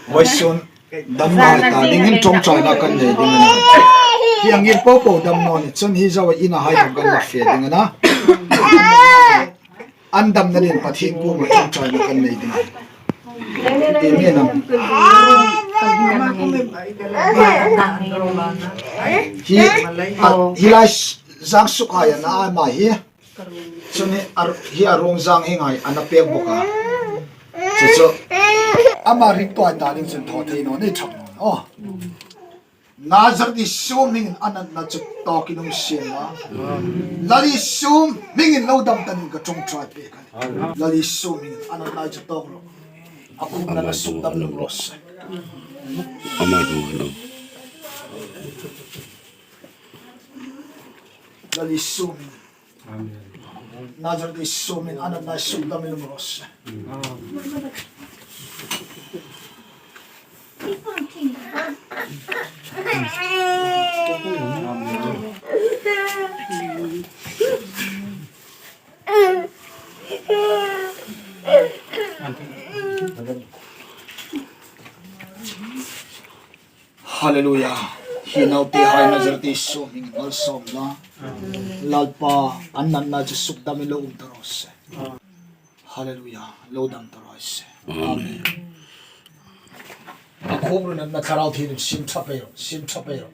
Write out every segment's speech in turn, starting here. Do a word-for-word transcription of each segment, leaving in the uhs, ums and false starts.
Vawisun damna ta dingin ṭawngṭaina kan nei ding a na. Hi ang in popo dam naw ni chun hi zo a ina hai kan la fe ding a na. An damna dingin Pathien kuoma ṭawngṭaina kan nei ding a na. Amen. Hi, a, hi lai zang suk hai a na ama hi. Chun hi a, hi a ruong zang hi ngai a na pek bawk a. Chu chu. Ama ring tuai ta ding chun thaw thei naw ni ṭhak naw. Aw. Nazareth Isu hmingin a natna chu tawkin um sien la. Lal Isu hmingin lo dam ta dingin ka ṭawngṭai pek a nih. Lal Isu hmingin a natna chu tawk rawh. A khum natna suk dam lum raw se. Ama dungah lo. Lal Isu hmingin. Amen. Nazareth Isu hmingin a natna suk dam lum raw se. Hallelujah. Hi naute hai Nazareth Isu hmingin malsawm la. Lalpa, an natna chu suk damin lo um ta raw se. Hallelujah. Lo dam ta raw se. Amen. A khum ru natna Thlarau Thienin siem ṭha pei rawh, siem ṭha pei rawh.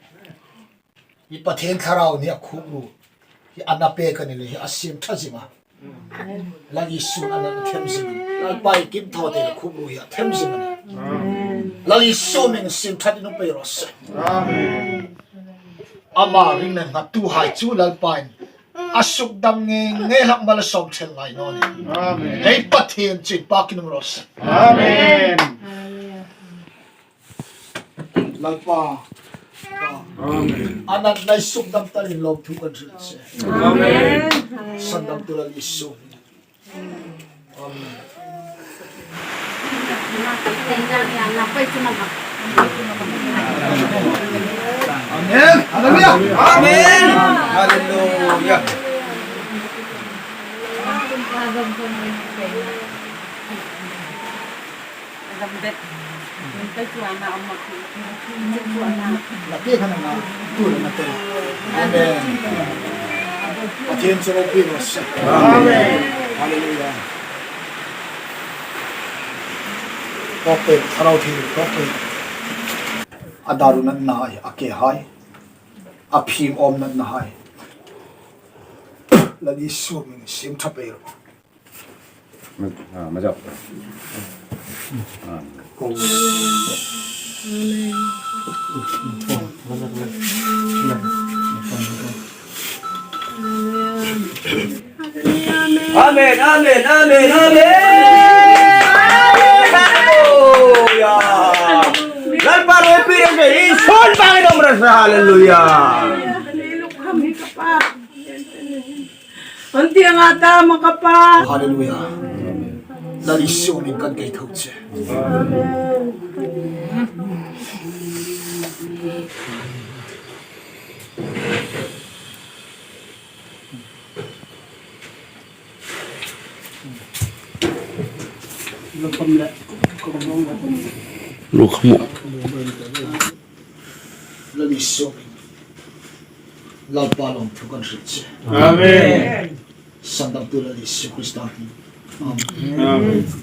Hi Pathien Thlarau ni a khum ru. Hi a na pek a ni le hi a siem ṭha zing a. Lal Isu a na them zing. Lalpa i kim thaw te le khum ru hi a them zing a ni. Lal Isu hmingin siem ṭha dingin um pei raw se. Amen. Ama ringna nghattu hai chu Lalpa'n a suk dam ngei ngei hlak malsawm ṭhel lai naw ni. Amen. Ei Pathien chu inpakin um raw se. Amen. Lalpa. Amen. A natna suk dam ta dingin lawmthu kan hril che. Amen. Sandamtu Lal Isu. Amen. Amen. Hallelujah. Amen. Hallelujah. Amen. Pathien chu ropui raw se. Amen. Hallelujah. Tawk pei, Thlarau Thienghlim tawk pei. A daru natna hai, a ke hai, a phim awm natna hai, Lal Isu hmingin siem ṭha pei rawh. Amen, amen, amen, amen. Hallelujah. Lalpa ropui raw se, Isu hmingin um raw se, hallelujah. An tieng a ta ma ka pa. Hallelujah. Lal Isu hmingin kan kei tho che. Lo kham u. Lal Isu hmingin Lalpa lawmthu kan hril che. Amen. Sandamtu Lal Isu Krista hmingin. Amen. Amen.